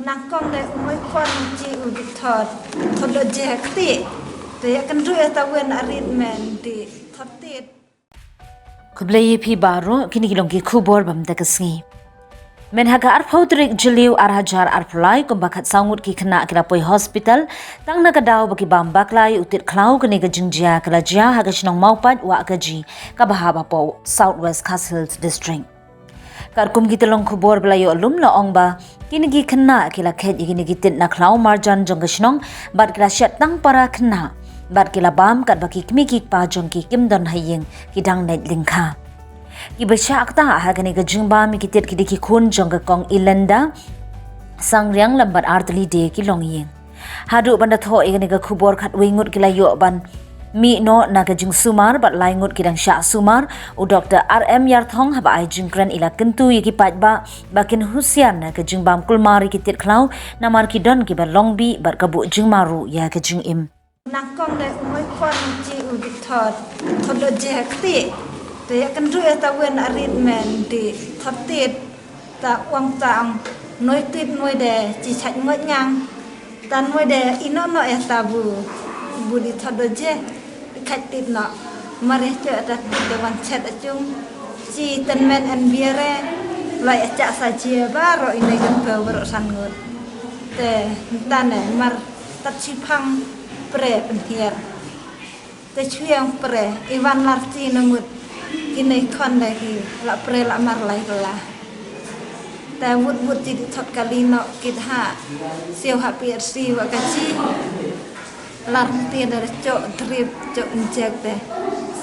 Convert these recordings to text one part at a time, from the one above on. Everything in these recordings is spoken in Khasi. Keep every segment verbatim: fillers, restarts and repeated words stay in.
Nang kong de u moi kwan chi u di thot. Thot lo je kti. Te ya kan ru ya ta wen arit men di thot tit. Khublei ïa phi baroh, kine ki long ki khubor bam da ka sngi. Men ha ka arphew tarik Jylliew ar hajar arphew lai, kumba khatsaw ngut ki khynnah ki la poi hospital tang na ka daw ba ki bam bakla ïa u tit khlaw. Kane ka jingjia ka la jia ha ka shnong Mawpait Wahkaji, kaba hap hapoh South West Khasi Hills District. Katkum ki tyllong khubor ba la ïoh lum la ong ba kine ki khynnah ki la khet ïa kine ki tit na khlaw marjan jong ka shnong, bad ki la shet tang para khynnah, bad ki la bam katba ki kmie ki kpa jong ki kim don ha ïing, ki dang leit lyngkha. Kiba shah ktah ha kane ka jingbam ïa ki tit ki dei ki khun jong ka kong Ilenda Sangriang lem bad artylli de ki longïing. Haduh ban da thoh ïa kane ka khubor, khatwei ngut ki la ïoh ban mih noh na ka jingsumar bad lai ngut ki dang shah sumar. U Doktor R M Ïarthong haba ai jingkren i la kyntu ïa ki paidbah ba kin husiar na ka jingbam kulmar ïa ki tit khlaw, namar ki don kiba long bih bad ka buh jingma ruh ïa ka jingim. Nang kong de u moi kwan chi u di thot. Thot lo je kti. Te ya kan ru ya ta wen arit men di thot tit. Ta wang ta ang noi tit noi de chi chak ngot ngang. Ta noi de ino no ya ta bu. Bu di thot lo je. Khat tit no. Mare cho ta tit de wan chet achung. Chi ten men en biere. Lai acha sa je baroh ine kan pe baroh san ngut. Te ta ne mar tat chi phang pre penhiar. Te chwiang pre, i wan lar chi na ngut, ki nei khon de ki, la pre la mar lai la. Te wut wut chi di thot kali no kit ha, siaw ha P H C Wahkaji, lar ti da cho drip, cho inject de,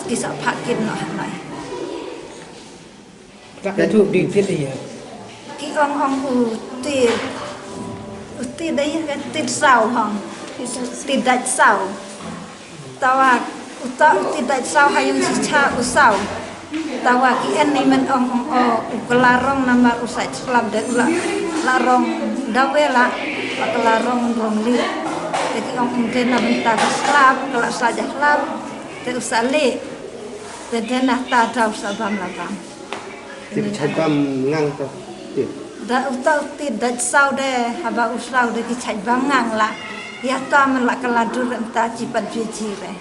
ki sa phak kit no ha nai. Ka tu di tit ïa. Ki ong ong u tit. U tit da ïa ka tit saw hong. Tit dait saw. Tawa u ta u tit dait saw ha ïung chicha u saw. Tawa ki en ni men ong ong o u ka la rong namar u sa slap de u la, la rong dawe la, la ka la rong rong li. Te ki ong ong de na bynta ka slap, ka la sa ja slap. Te u sa li. Te de na ta daw sa bam la bam. Te ki chait bam ngang to. Te. Da uta u tit da saw de, haba u saw de ki chait bam ngang la. Ïa ta man la ka la dur em ta chi pat ji ji re.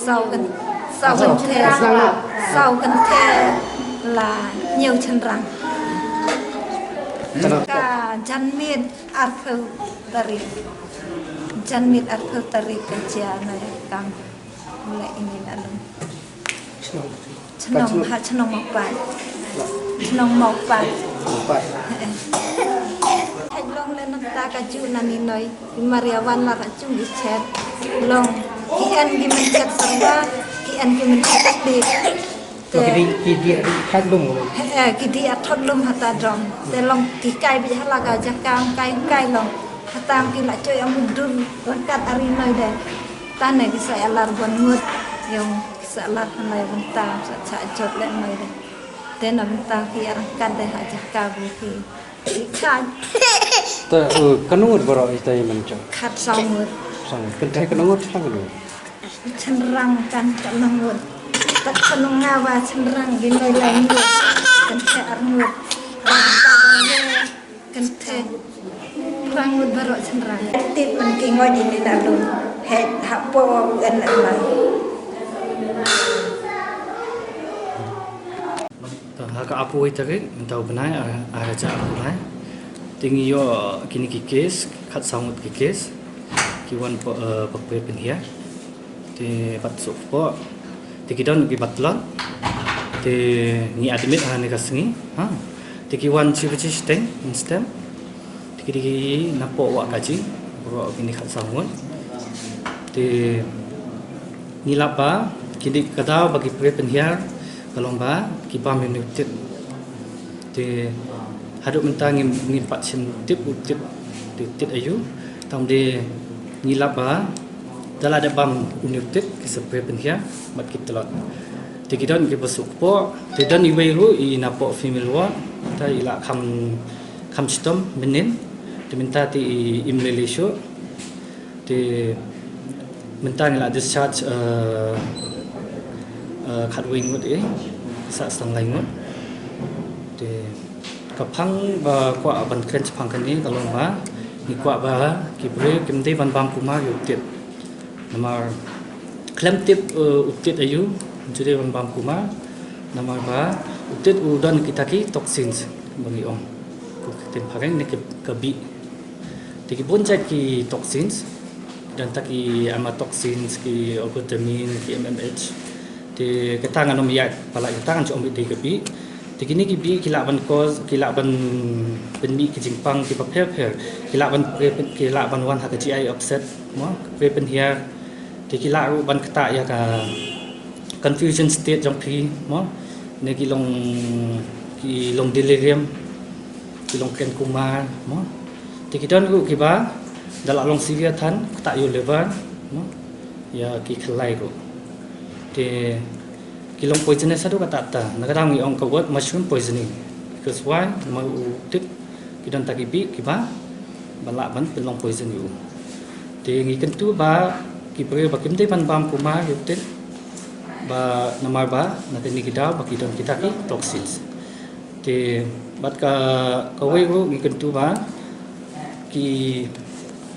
Saw kan, saw kan the, saw kan the la ñiew chynrang. Ka janmiet arphew tarik. Janmiet arphew tarik ka jia na kam. Mula ini na lum. Chnong. Chnong, ha chnong Mawpat. Chnong Mawpat. Mawpat. Hai long le nang ta ka ju na ni noi. Maria wan la ka chung di chet. Long. Ki en ki men chet sarwa. Ki en ki men chet di. Te. Ki di, ki di, ki di thot lum. He, eh, ki di a thot lum hata dom. Te long ki kai bi hala ka jakam kai kai long. Hata ki la choi amu dun. Langkat ari noi de. Tane ki sa alar bon ngut. Yong. Sa lar hanai bynta, sa cha jot le mai de. Te na bynta ki arang kat de ha jaka bu ki. Ki khat. Te, uh, kano ngut baroh ita i men cho? Khat saw ngut. Saw ngut. Kynthei kano ngut, kano ngut? Chynrang kan kano ngut. Tak kano nga ba chynrang gi noi lai ngut. Kynthei ar ngut. Kynthei. Phang ngut baroh chynrang. Tit man ki ngoj ini na lum. Heh hapoh en na. Ha ka arphew tarik mynta u bnai, ar, ar hajar arphew lai. Te ngi ïoh kine ki case, khat saw ngut ki case. Ki wan pa, eh, pa pre pynhiar. Te bat suk po. Te ki don ki bat tlot. Te ngi admit ha ne ka sngi. Ha. Te ki wan chi baje shiteng, instem. Te ki dei na poh Wahkaji. Baroh kine khat saw ngut. Te ngi lap ba ki dei ka daw ba ki pre pynhiar ka long ba ki bam ïa une u tit. Te haduh mynta ngim, ngim pat shim tip u tit, te tit aïu. Tang de ngi lap ba da la dep bam une u tit ki sa pre pynhiar bad ki tlot. Te ki don ki ba suk kpoh, te don iwei ruh i na poh female ward, te i la kham, kham shitom mynnin. Te mynta te i im lei lei shuh. Te mynta ngi la discharge, eh, eh, khatwei ngut, eh, sa sdang lai ngut. Te Ka phang ba kwah ban kren shaphang kane ka long ba ngi kwah ba ki briew kim dei ban bam kumar ïa u tit. Namar khlem tip u tit aïu, ju dei ban bam kumar. Namar ba u tit u don kita ki toxins ba ngi ong, ka ktien phareng ne ka bih. Te ki bun jait ki toxins, don ta ki amatoxins, ki ergotamine, ki M M H. Te kata ngan ym ïaid palat, kata ngan shu ong beit dei ka bih. Te kine ki bih ki lah ban cause, ki lah ban pynmih ki jingpang kiba pher pher. Ki lah ban, ki lah ban wan ha ka G I upset, mo, ka pre pynhiar. Te ki lah ruh ban ktah ïa ka confusion state jong phi, mo, ne ki long, ki long delirium, ki long kren kumar, mo. Te ki don ruh kiba da la long severe than, ktah ïa u liver, mo, ïa ki khlai ruh. Te ki long poisonous haduh katta katta. Na ka daw ngi ong ka word mushroom poisoning. Because why? Namar u tit ki don ta ki bih kiba, ba lah ban pynlong poison ïa u. Te ngi kyntu ba ki briew ba kim dei ban bam kumar ïa u tit, ba namar ba na kine ki daw ba ki don kita ki toxins. Te bad ka, kawei ruh ngi kyntu ba ki,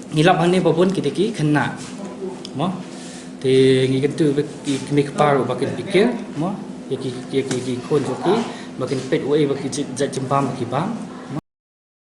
ngi lap hangne ba bun ki dei ki khynnah, mo. Te ngi kyntu ba ki kmie kpa ruh ba kin pyrkhat, mo, ïa ki, ïa ki, ki khun jong ki, ba kin peit uei ba ki jait, jait jingbam ba ki bam.